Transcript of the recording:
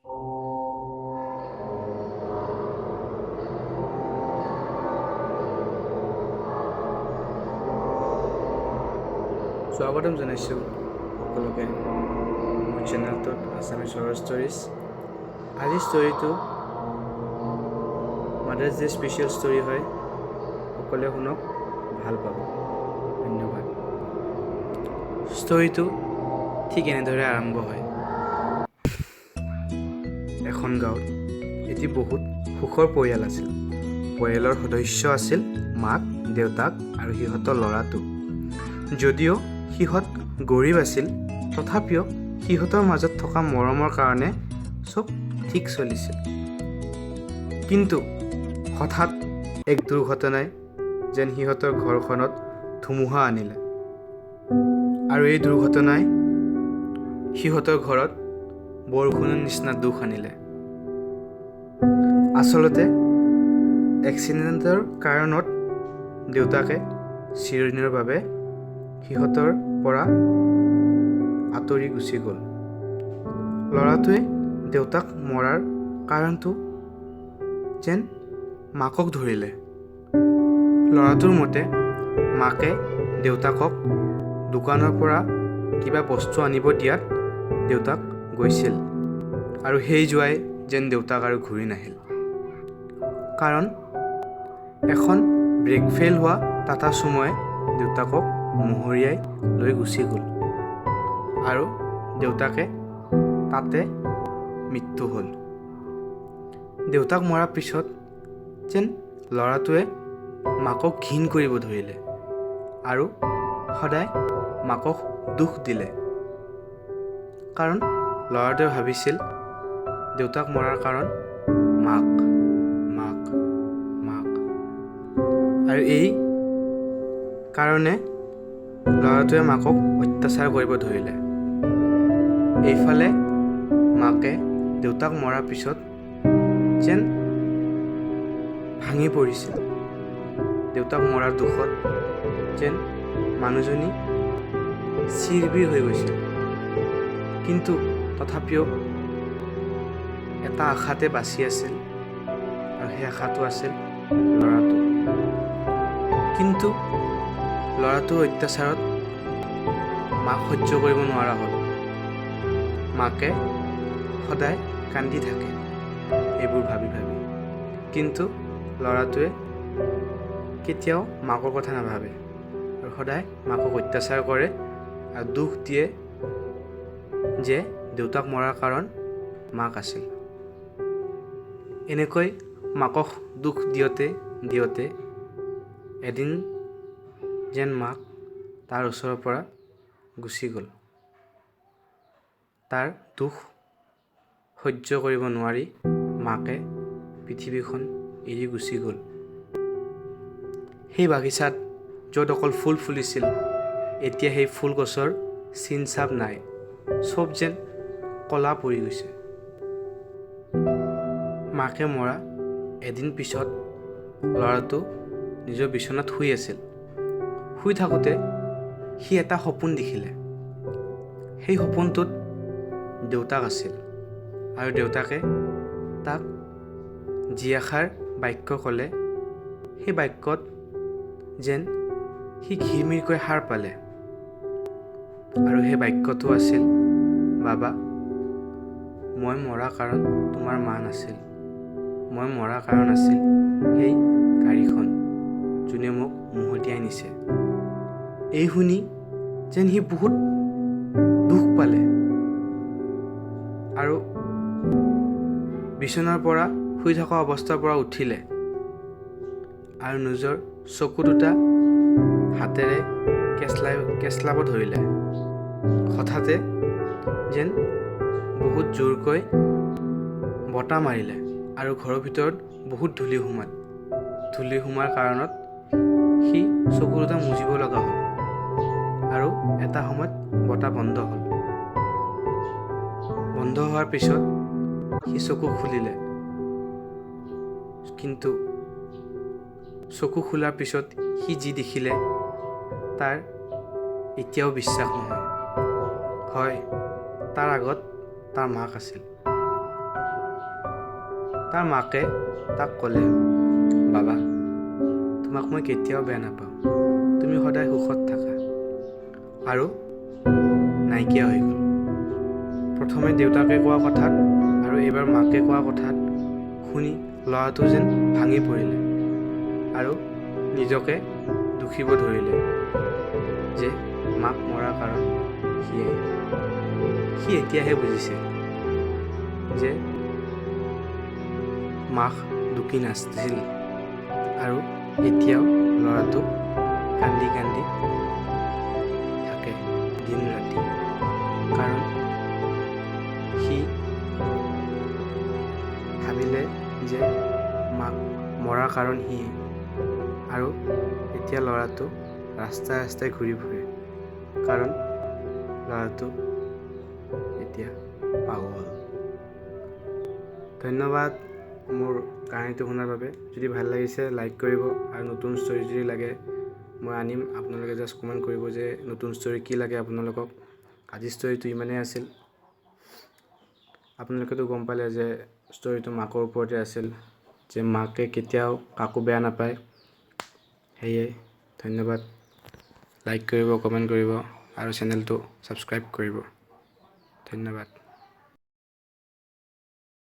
স্বাগতম জনাইছোঁ সকলোকে মোৰ চেনেলটোত, আছামিজ হৰৰ ষ্টৰিজ। আজিৰ ষ্টৰিটো মাদাৰ্ছ ডে স্পেচিয়েল ষ্টৰি হয়। সকলোৱে শুনক, ভাল পাব। ধন্যবাদ। ষ্টৰিটো ঠিক এনেদৰে আৰম্ভ হয়। এখন গাঁৱত এটি বহুত সুখৰ পৰিয়াল আছিল। পৰিয়ালৰ সদস্য আছিল মাক, দেউতাক আৰু সিহঁতৰ ল'ৰাটো। যদিও সিহঁত গৰীব আছিল, তথাপিও সিহঁতৰ মাজত থকা মৰমৰ কাৰণে চব ঠিক চলিছিল। কিন্তু হঠাৎ এক দুৰ্ঘটনাই যেন সিহঁতৰ ঘৰখনত ধুমুহা আনিলে আৰু এই দুৰ্ঘটনাই সিহঁতৰ ঘৰত বৰষুণৰ নিচিনা দুখ আনিলে। আচলতে এক্সিডেণ্টৰ কাৰণত দেউতাকে চিৰদিনৰ বাবে সিহঁতৰ পৰা আঁতৰি গুচি গ'ল। ল'ৰাটোৱে দেউতাক মৰাৰ কাৰণটো যেন মাকক ধৰিলে। ল'ৰাটোৰ মতে মাকে দেউতাকক দোকানৰ পৰা কিবা বস্তু আনিব দিয়াত দেউতাক গৈছিল আৰু সেই যোৱাই যেন দেউতাক আৰু ঘূৰি নাহিল, কাৰণ এখন ব্ৰেক ফেইল হোৱা টাটা চুম'য়ে দেউতাকক মহৰিয়াই লৈ গুচি গ'ল আৰু দেউতাকে তাতে মৃত্যু হ'ল। দেউতাক মৰাৰ পিছত যেন ল'ৰাটোৱে মাকক ঘিণ কৰিব ধৰিলে আৰু সদায় মাকক দুখ দিলে, কাৰণ ল'ৰাটোৱে ভাবিছিল দেউতাক মৰাৰ কাৰণ মাক, মাক, মাক। আৰু এই কাৰণে ল'ৰাটোৱে মাকক অত্যাচাৰ কৰিব ধৰিলে। এইফালে মাকে দেউতাক মৰাৰ পিছত যেন ভাঙি পৰিছিল। দেউতাক মৰাৰ দুখত যেন মানুহজনী চিৰবিৰ হৈ গৈছিল। কিন্তু তথাপিও এটা আশাতে বাচি আছিল আৰু সেই আশাটো আছিল ল'ৰাটো। কিন্তু ল'ৰাটোৰ অত্যাচাৰত মাক সহ্য কৰিব নোৱাৰা হ'ল। মাকে সদায় কান্দি থাকে এইবোৰ ভাবি ভাবি। কিন্তু ল'ৰাটোৱে কেতিয়াও মাকৰ কথা নাভাবে আৰু সদায় মাকক অত্যাচাৰ কৰে আৰু দুখ দিয়ে যে দেউতাক মৰাৰ কাৰণ মাক আছিল। এনেকৈ মাকক দুখ দিওঁতে দিওঁতে এদিন যেন মাক তাৰ ওচৰৰ পৰা গুচি গ'ল। তাৰ দুখ সহ্য কৰিব নোৱাৰি মাকে পৃথিৱীখন এৰি গুচি গ'ল। সেই বাগিচাত য'ত অকল ফুল ফুলিছিল, এতিয়া সেই ফুল গছৰ চিন চাপ নাই। চব যেন ক'লা পৰি গৈছে। মাকে মৰা এদিন পিছত ল'ৰাটো নিজৰ বিচনাত শুই আছিল। শুই থাকোঁতে সি এটা সপোন দেখিলে। সেই সপোনটোত দেউতাক আছিল আৰু দেউতাকে তাক যি এষাৰ বাক্য ক'লে, সেই বাক্যত যেন সি ঘিৰমিৰকৈ সাৰ পালে। আৰু সেই বাক্যটো আছিল, "বাবা, মই মৰা কাৰণ তোমাৰ মা নাছিল। মই মৰা কাৰণ আছিল সেই গাড়ীখন, যোনে মোক মহতিয়াই নিছে।" এই শুনি যেন সি বহুত দুখ পালে আৰু বিচনাৰ পৰা শুই থকা অৱস্থাৰ পৰা উঠিলে আৰু নিজৰ চকু দুটা হাতেৰে কেঁচলাই কেঁচলাব ধৰিলে। হঠাতে যেন বহুত জোৰকৈ বতাহ মাৰিলে আৰু ঘৰৰ ভিতৰত বহুত ধূলি সোমাল। ধূলি সোমোৱাৰ কাৰণত সি চকু দুটা মুজিব লগা হ'ল আৰু এটা সময়ত বতাহ বন্ধ হ'ল। বন্ধ হোৱাৰ পিছত সি চকু খুলিলে। কিন্তু চকু খোলাৰ পিছত সি যি দেখিলে, তাৰ এতিয়াও বিশ্বাস নহয়। হয়, তাৰ আগত তাৰ মাক আছিল। তাৰ মাকে তাক ক'লে, বাবা, তোমাক মই কেতিয়াও বেয়া নাপাওঁ, তুমি সদায় সুখত থাকা। আৰু নাইকিয়া হৈ গ'ল। প্ৰথমে দেউতাকে কোৱা কথাত আৰু এইবাৰ মাকে কোৱা কথাত শুনি ল'ৰাটো যেন ভাঙি পৰিলে আৰু নিজকে দুখিব ধৰিলে যে মাক মৰাৰ কাৰণ সিয়েই। সি এতিয়াহে বুজিছে যে মাক দুখী নাছিল। আৰু এতিয়াও ল'ৰাটো কান্দি কান্দি থাকে দিন ৰাতি, কাৰণ সি ভাবিলে যে মাক মৰাৰ কাৰণ সিয়েই। আৰু এতিয়া ল'ৰাটো ৰাস্তাই ৰাস্তাই ঘূৰি ফুৰে, কাৰণ ল'ৰাটো এতিয়া পাগল। ধন্যবাদ মোৰ কাহিনীটো শুনাৰ বাবে। যদি ভাল লাগিছে, লাইক কৰিব আৰু নতুন ষ্টৰী যদি লাগে, মই আনিম। আপোনালোকে জাষ্ট কমেণ্ট কৰিব যে নতুন ষ্টৰী কি লাগে আপোনালোকক। আজিৰ ষ্টৰীটো ইমানেই আছিল। আপোনালোকেতো গম পালে যে ষ্টৰীটো মাকৰ ওপৰতে আছিল, যে মাকে কেতিয়াও কাকো বেয়া নাপায়। সেয়ে ধন্যবাদ। লাইক কৰিব, কমেণ্ট কৰিব আৰু চেনেলটো ছাবস্ক্ৰাইব কৰিব। ধন্যবাদ।